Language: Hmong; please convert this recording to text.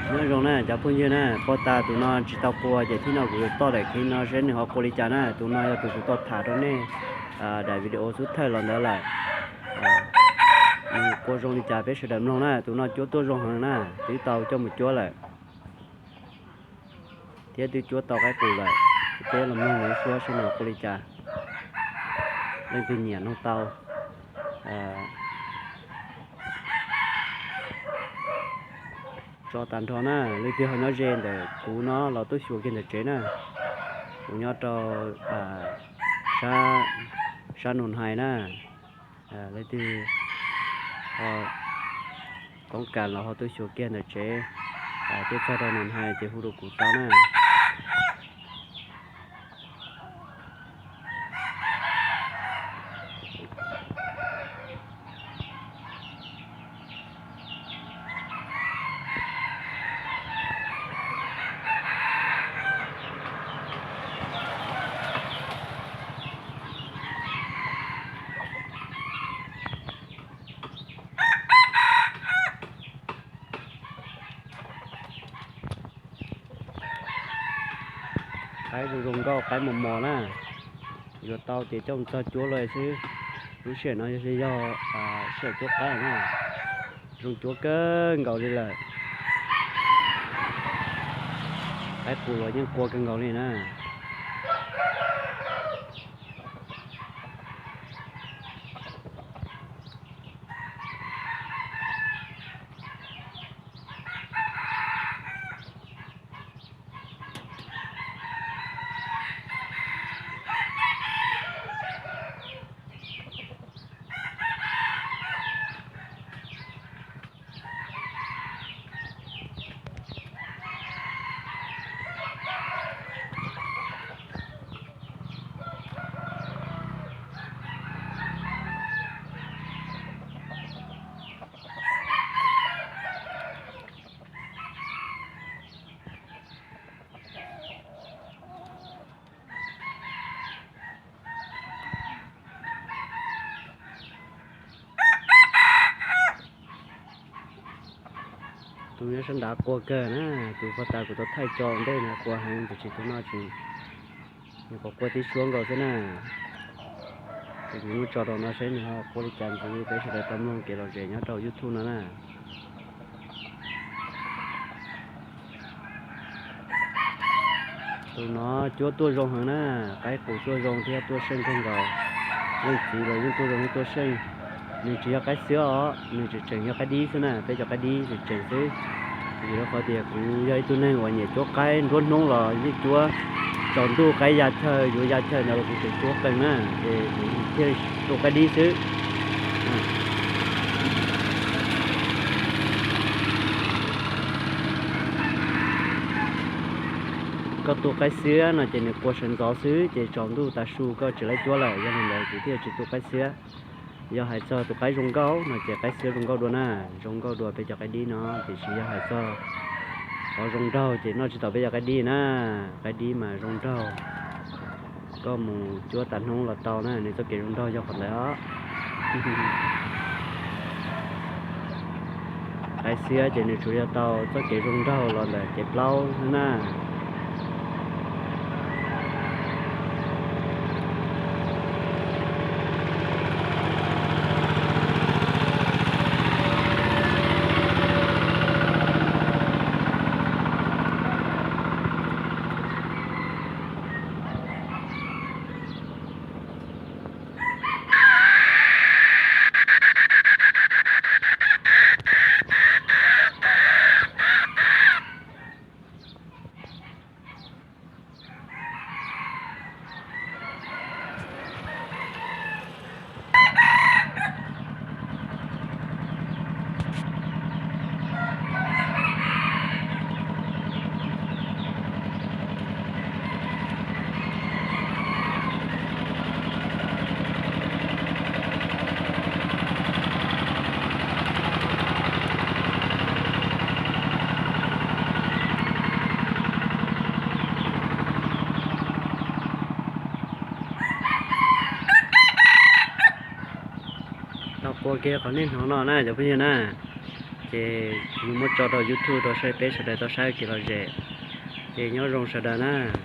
Nyob zoo na cov phooj ywg na, pov tas tus no tsis tau qua ces thib no kuv yuav toj daim clip no seb nws ho qua li cas na. Tus no yog tus kuv tau tham rau nej daim video xub thawj los ntawd lawm. Nws qua zoo li cas peb sawv daws mloog na. Tus no cuab tuaj zoo heev na, twb tau coj mus cuab lawm thiab twb cuab tau qaib qus lawm. Peb los mloog nws lub suab seb nws qua li cas, leej twg nyiam mloog tau. Tso tag nrho na, leej twg ho nyob ze ntawm kuv no los tuaj xyuas kiag ntawm tsev na. Kuv nyob rau sab Nus Hais na. Leej twg ho toob kas los ho tuaj xyuas kiag ntawm tsev, tuaj txog rau Nus Hais ces hu rau kuv tau na. Qaib zoo zoo nkauj, qaib mos mos na. Yuav tau ces coj mus txog cuab lawm xwb. Lub sij hawm no yog sij hawm cuab qaib na, zoo cuab kawg nkaus li lawm. Qaib qus los yeej qua kawg nkaus li na. Tus nyob sab nrad qua kawg na, tus pov tas kuv tau thaij tso ntej na qua heev, tiam sis tus no tsis, nws qhov qua tib suab nkaus xwb na. Ces kuv muab tso rau no seb nws ho qua li cas ntxiv peb sawv daws tau mloog kev lom zem nyob rau YouTube no na. Tus no cuab tuaj zoo heev na, qaib qus tuaj zoo thiab tuaj seej kawg nkaus. Leej txiv los yeej tuaj zoo thiab tuaj seej. Nws tsis yog qaib xiab os, nws tseem tseem yog qaib dib xwb na, peb cov qaib dib tseem tseem xwb. Vim rau qhov tias kuv yog ib tug neeg uas nyiam cuab qaib, nruab hnub los yeej cuab, tsaus ntuj qaib ya chaw yuav ya chaw ntawd los kuv tseem cuab qees na, ces kuv thiaj tu qaib dib xwb. Koj tu qaib xiab no ces nws qua sawv ntxov xwb ces tsaus ntuj tas su koj tsis laib cuab lawm, yog li ntawd kuv thiaj tsis tu qaib xiab. Yog hais txog tus qaib zoo nkauj no ces qaib xiab zoo nkauj dua na, zoo nkauj dua peb cov qaib dib no, tiam sis yog hais txog qhov zoo nraug ces noj tsis tau peb cov qaib dib na. Qaib dib mas zoo nraug, koj mus cuab tas hnub los tau na, nws txoj kev zoo nraug yog qhov ntawd os. Qaib xiab ces nws tsuas yog tau txoj kev zoo nraug los ntawm kev plaub xwb na. Tau qua kiag qhov nej hnov no na cov phooj ywg na. Ces kuv muab tso rau YouTube rau saib peb sawv daws tau saib kev lom zem. Ces nyob zoo sawv daws na.